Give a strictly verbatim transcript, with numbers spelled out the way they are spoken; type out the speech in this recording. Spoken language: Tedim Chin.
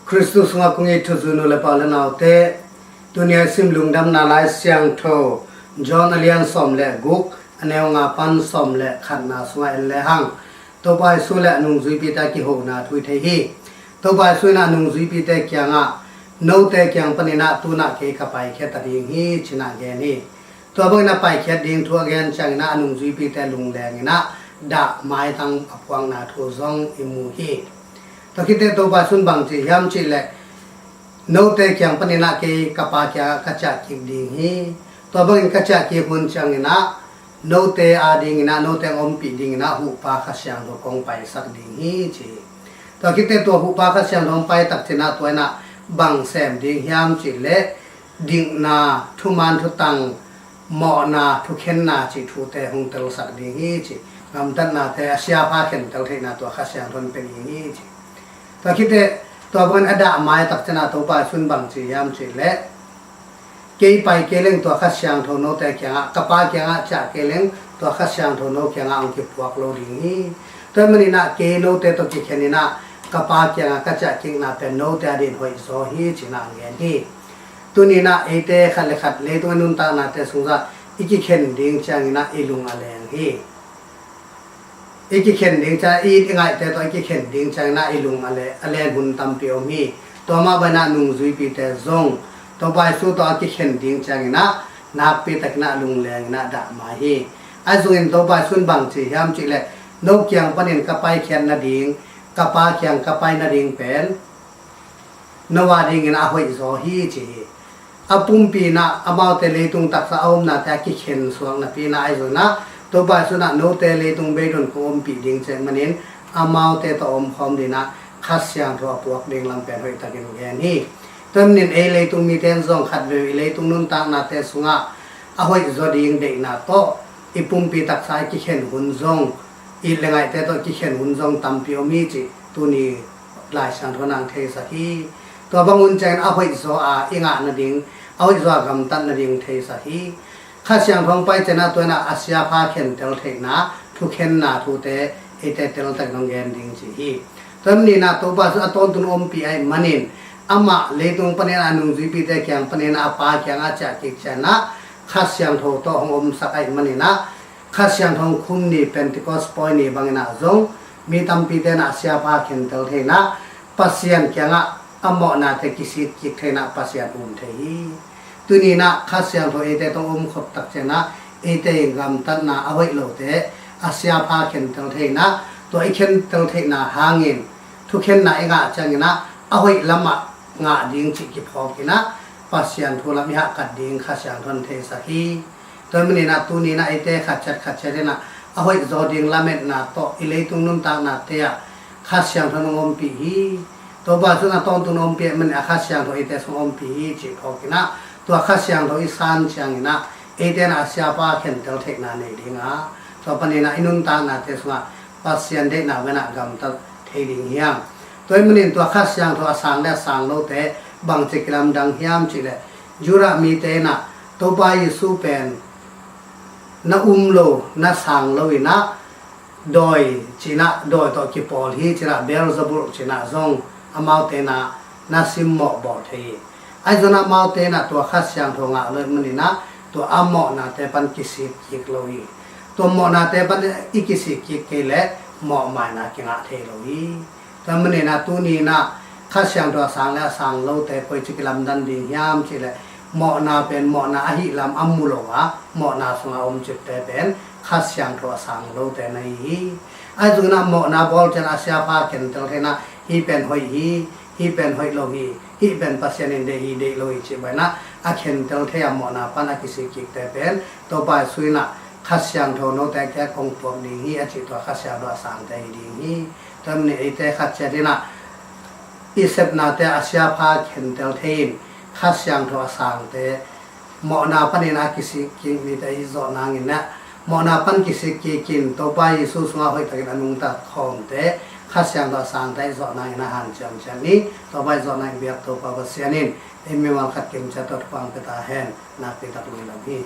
Khristu sungah kong it thuzui nu le pa le naute, tuni a i sim Lungdamna Lai Siangtho John a lian sawm le guk, a neu nga pan sawm le khatna sungah en lehang, Topa Jesu le a nungzuipite a kihona thu i thei hi. Topa Jesu in a nungzuipite kiangah, "Note kiang panin ah tu-in ah kei ka paikhia ta ding hi," ci-in ah gen hi. Tua bangin a paikhiat ding thu a gen ciangin ah a nungzuipite lungleng in ah dah maitang a puakna thu zong i mu hi. Tua khit teh Topa Jesu in bang ci hiam cih leh, "Note kiang panin ah kei ka Pa kiangah ka ciah kik ding hi. Tua bangin ka ciah kik hun ciangin ah note adingin ah, note hong ompih dingin ah Huhpa Kha Siangtho kong paisak ding hi," ci hi. Tua khit teh tua Huhpa Kha Siangtho hong pai tak ciangin ah tua in ah bang sem ding hiam cih leh, dikna, thuman thutang, mawhna, thukhenna cih thute hong telsak ding hi ci. Gamtatnate a siapha khentel theihna tua Kha Siangtho in pia ding hi ci. Tua khit teh tua bangin a dah mai tak ciangin ah Topa Jesu in bang ci hiam cih leh, "Kei pai kei leng tua Kha Siangtho note kiangah, ka Pa kiangah ciah kei leng tua Kha Siangtho no kiangah hong kipuak lo ding hi. Tua ahih manin ah kei note tawh kikhen in ah ka Pa kiangah ka ciah kikna pen note adingin hoih zaw hi," ci-in ah gen hi. Tuni in ah eite khat le khat leitung a nuntaknate sungah i kikhen ding ciangin ah i lung a leng hi. I kikhen ding ciang, i it i ngaihte tawh i kikhen ding ciangin ah i lung a le, a len hun tampi om hi. Tua mah bangin ah nungzuipite zong Topa Jesu tawh a kikhen ding ciangin ah nakpi takin ah lungleng in ah dah mai hi. Ahi zongin Topa Jesu in bang ci hiam cih leh, "No kiang panin ka paikhiat nading, ka Pa kiang ka pai nading pen no adingin a hoih zaw hi," ci hi. A pumpi in ah amaute leitung taksa a omnate a kikhen suak napi in ah ahi zongin ah Topa Jesu in ah note leitung beidong kong ompih ding ci ahih manin amaute tawh omkhawm dingin ah Kha Siangtho a puak ding lam pen hoih takin gen hi. Tua ahih manin ei leitung mite in zong khatvei i leitung nuntaknate sungah a hoih zaw ding deihna tawh i pumpi taksa i kikhen hun zong, it le ngaihte tawh kikhen hun zong tampi om hi cih tuni Lai Siangtho in ah theisak hi. Tua bang hun ciangin a hoih zaw a i ngah nading, a hoih zaw a gamtat nading theisak hi. Kha Siangtho hong pai ciangin ah tua in ah a siapha khentel theihna, thukhenna thute eite teltakin hong gen ding ci hi. Tua ahih manin ah Topa Jesu a tawntung ompih ahih manin, amah leitung panin a nungzuipite kiang panin a Pa kiangah ciah kik ciangin ah Kha Siangtho tawh hong omsak ahih manin ah Kha Siangtho hong khum ni, Pentecost pawi ni bangin ah zong mi tampite in ah a siapha khentel thei in ah Pasian kiangah a mawhnate kisik kik thei in ah Pasian um thei hi. Tuni in ah Kha Siangtho eite tawh om khop tak ciangin ah eite in gamtatna a hoih lote a siapha khentel thei in ah, tua i khentel theihna hangin thukhenna i ngah ciangin ah a hoih lamah ngah ding cih kiphawk in ah Pasian thu lam i hahkat ding Kha Siangtho in theisak hi. Tua ahih manin ah tuni in ah eite khat ciat khat ciat in ah a hoih zaw ding lametna tawh i leitung nuntaknate ah Kha Siangtho in hong ompih hi. Topa Jesu in a tawntung ompih ahih manin a Kha Siangtho eite sung ompih hi cih phawk in ah, tua Kha Siangtho i san ciangin ah eite in ah a siapha khentel theihna nei ding a, tua panin ah i nuntaknate sungah Pasian deihna bangin ah gamtat thei ding hi hang. Tua ahih manin tua Kha Siangtho a sang le a sang lote bangci kilamdang hiam cih leh, Judah mite in ah Topa Jesu pen na um lo, na sang lo in ah dawi ci-in ah, dawi tawh kipawl hi ci-in ah, Beelzebul ci-in ah zong amaute in ah na simmawh bawl thei hi. Ahi zongin ah amaute in ah tua Kha Siangtho ngah lo ahih manin ah tua a mawhnate pan kisik kik lo hi. Tua mawhnate pan i kisik kik kei leh mawhmaina kingah thei lo hi. Tua ahih manin ah tuni in ah Kha Siangtho a sang le a sang lote koici kilamdan ding hiam cih leh, mawhna pen mawhna ahih lam a mu lo a, mawhna sungah a om cipte pen Kha Siangtho a sang lote na hi hi. Ahi zongin ah mawhna bawl ciangin a siapha khentel thei in ah, hih pen hoih hi, hih pen hoih lo hi, hih pen Pasian in deih hi, deih lo hi cih bangin ah a khentel thei a, mawhna pan a kisik kikte pen Topa Jesu in ah Kha Siangtho note kiangah kong puak ding hi a cih tua Kha Siangtho a sangte hi ding hi. Tua ahih manin eite khat ciat in ah i sepnate a siapha khentel thei in Kha Siangtho a sangte, mawhna panin a kisik kik mite i zawh nangin ah, mawhna pan kisik kik in Topa Jesu sungah hoihtakin a nungta khawmte Kha Siangtho a sangte i zawh nangin ah hanciam ciat ni. Topa i zawh nangin biak Topa Pasian in ei mimal khat kim ciat tawh thupha pia ta hen. Nakpi tak lungdam hi.